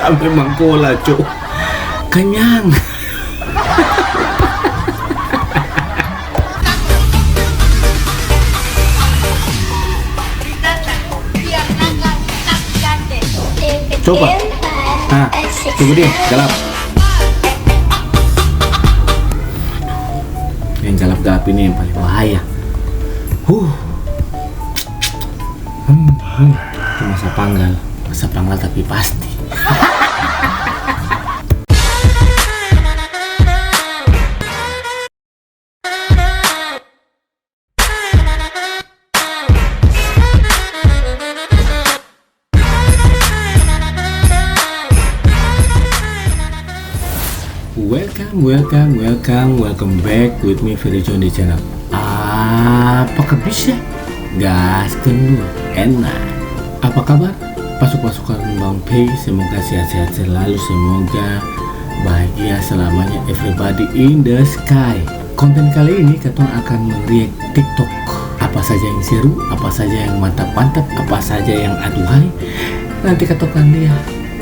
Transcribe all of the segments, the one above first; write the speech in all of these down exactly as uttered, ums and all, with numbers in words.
Memang kola, cok. Kenyang. Coba. Nah, tunggu dia, gelap. Yang gelap-gelap ini yang paling bahaya. Huh. Hmm, hmm. Itu masa panggal. Masa panggal tapi pasti. Welcome, welcome, welcome, welcome back with me, Ferry John, di channel Apakah Bisa? Gaskan dulu, enak. Apa kabar? Pasukan-pasukan Bang Pei, semoga sehat-sehat selalu, semoga bahagia selamanya, everybody in the sky. Konten kali ini katong akan meng-react TikTok. Apa saja yang seru, apa saja yang mantap-mantap, apa saja yang aduhai, nanti katong akan lia.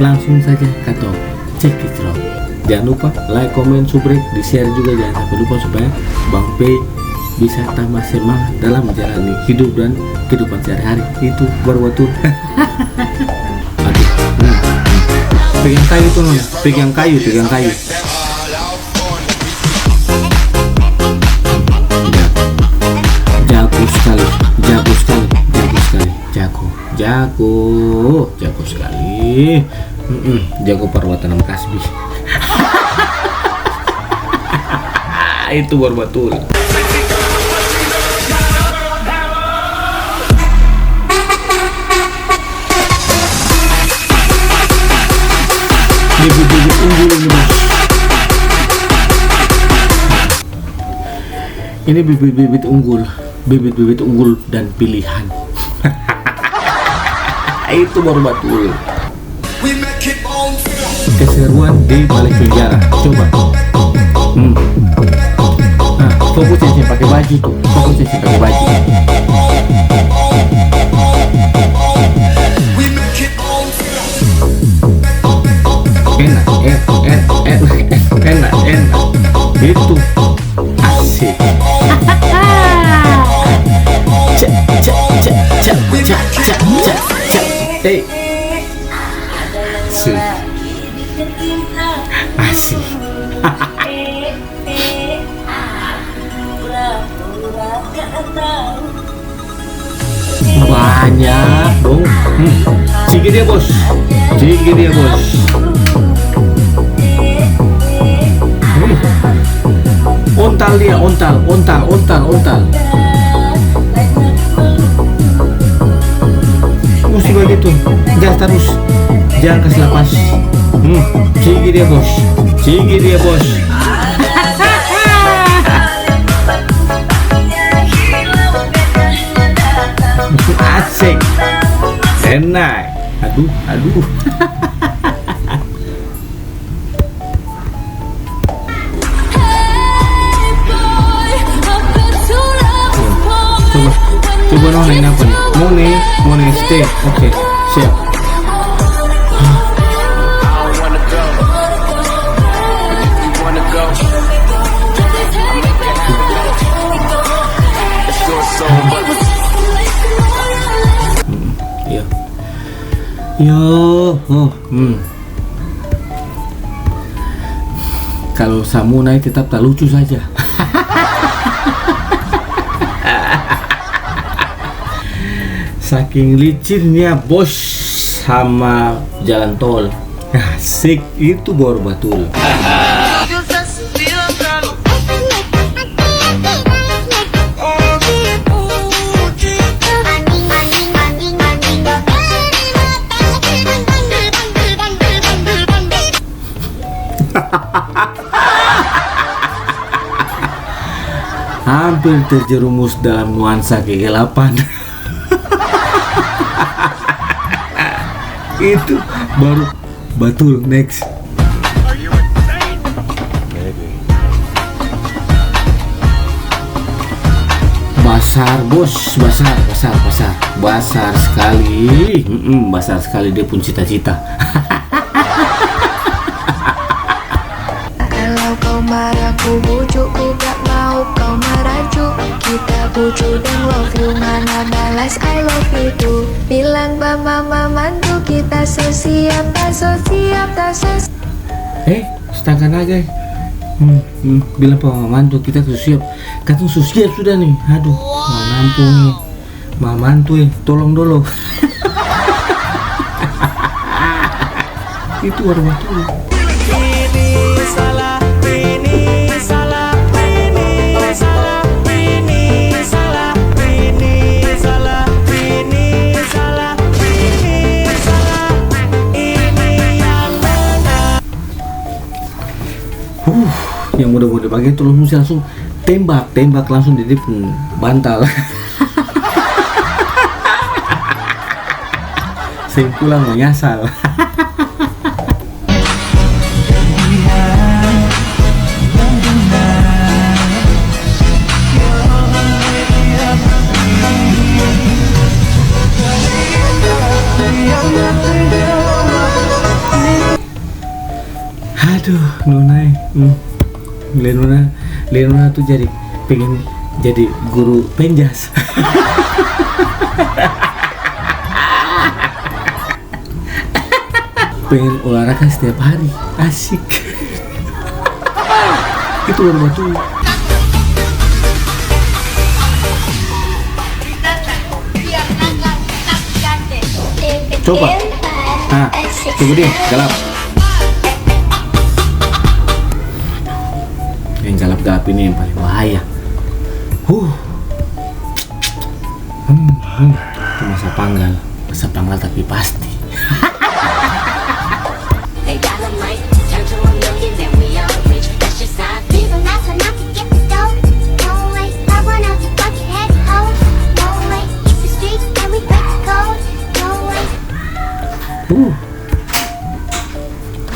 Langsung saja katong cekidot. Jangan lupa like, comment, subrek, di-share juga, jangan sampai lupa supaya Bang Pei bisa tambah semangat dalam menjalani hidup dan kehidupan sehari-hari. Itu baru batul. Aduh. Hmm. Pegang kayu tuh, Nona. Pegang kayu, pegang kayu. Jago sekali, jago sekali, jago sekali, jago, jago, jago sekali. Mm-mm, jago parwatan tanam kasbi. Itu baru batul. Bibit-bibit unggul ini, Bos. Ini bibit-bibit unggul, bibit-bibit unggul dan pilihan. Itu baru batul. Keseruan di balik penjara. Coba. Hmm. Nah, fokus yang seng pake baju tuh. Fokus yang seng pake baju. Enak, enak, enak, enak, enak, enak. Itu. Asik. Cek, cek, cek, cek. Hei. Asik. Asik. Banyak dong. Hmm. Sigi dia, Bos. Sigi dia, Bos. Hmm. Ontal dia, ontal, ontal, ontal, ontal. Musti bagitu. Gas tarus. Jang kas lapas. Hmm. Sigi dia, Bos. Sigi dia, Bos. Asik. Enak. Aduh, aduh. Coba, coba nona ini apa nih? Mone, Mone S T. Oke, siap. Hmm, iya. Yo, oh, hmm. Kalo samua nae tetap talucu saja. Saking licinnya, Bos, sama jalan tol. Asik, itu baru batul. Hampir terjerumus dalam nuansa kegelapan. Itu baru batul, next. Basar, Bos, basar, basar, basar. Basar skali. Mm-mm, basar skali dia pung cita-cita. Puji deng love you, mana balas I love you too. Bilang pa mama mantu kita so siap, ta so siap, ta so si- Eh, astaga naga, eh. Hmm, hmm, bilang pa mama mantu kita so siap. Katong so siap sudah nih. Aduh, mama mantu nih. Mama mantu, eh, tolong dolo. Itu baru batul. Ini salah, ini salah, ini salah, ini salah, ini salah, ini salah, ini salah, ini yang benar. Huh, yang muda-muda bagitu langsung, langsung tembak, tembak langsung di dia pung bantal. Seng pulang, manyasal. Aduh, Nona e. Hmm. Lia Nona, Lia Nona tuh jadi pengen jadi guru penjas. Pengen olahraga setiap hari. Asik. Itu baru batul. Coba. Ah, coba deh, galap. Yang galap-galap ini yang paling bahaya. Huh. Hmm, hmm. Itu masa panggal. Masa panggal tapi pasti. Hey, dynamite, turn to a million, then we all rich. That's just how I feel. Be the last one out to get the dough. No way, I run out the bucket head, oh. No way, hit the streets, then we break the code. No way. Uh.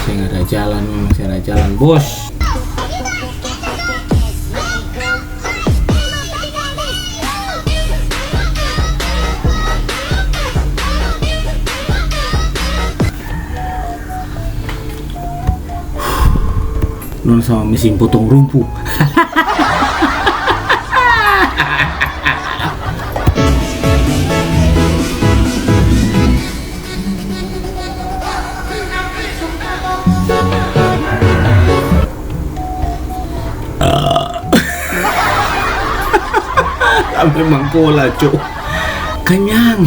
Seng ada jalan, memang seng ada jalan, bos. Nona sama mesin potong rumpu. Sampe mangkola, cok. Kenyang.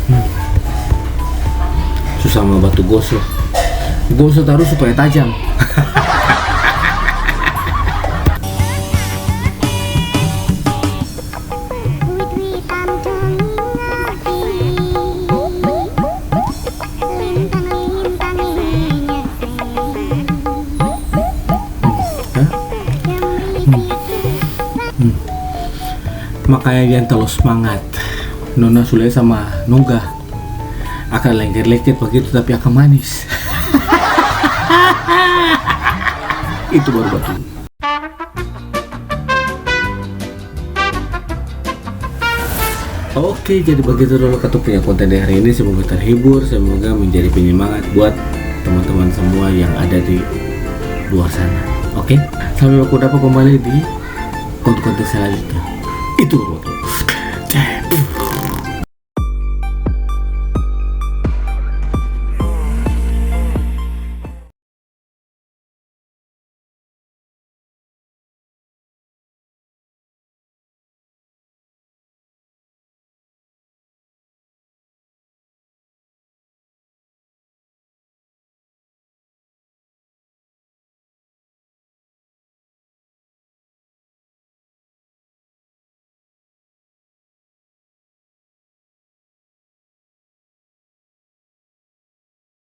Hmm. Su sama batu goso. Goso tarus supaya tajam. Hah? Hmm. Hmm. Makanya jang talalu smangat. Nona su lia sama Noga. Akang lengket-lengket bagitu, tapi akang manis. Itu baru batul. Oke, jadi bagitu dolo katong punya konten di hari ini. Semoga terhibur, semoga menjadi penyemangat buat teman-teman semua yang ada di luar sana. Oke, sampai baku dapa kembali di konten-konten selanjutnya. Itu dulu.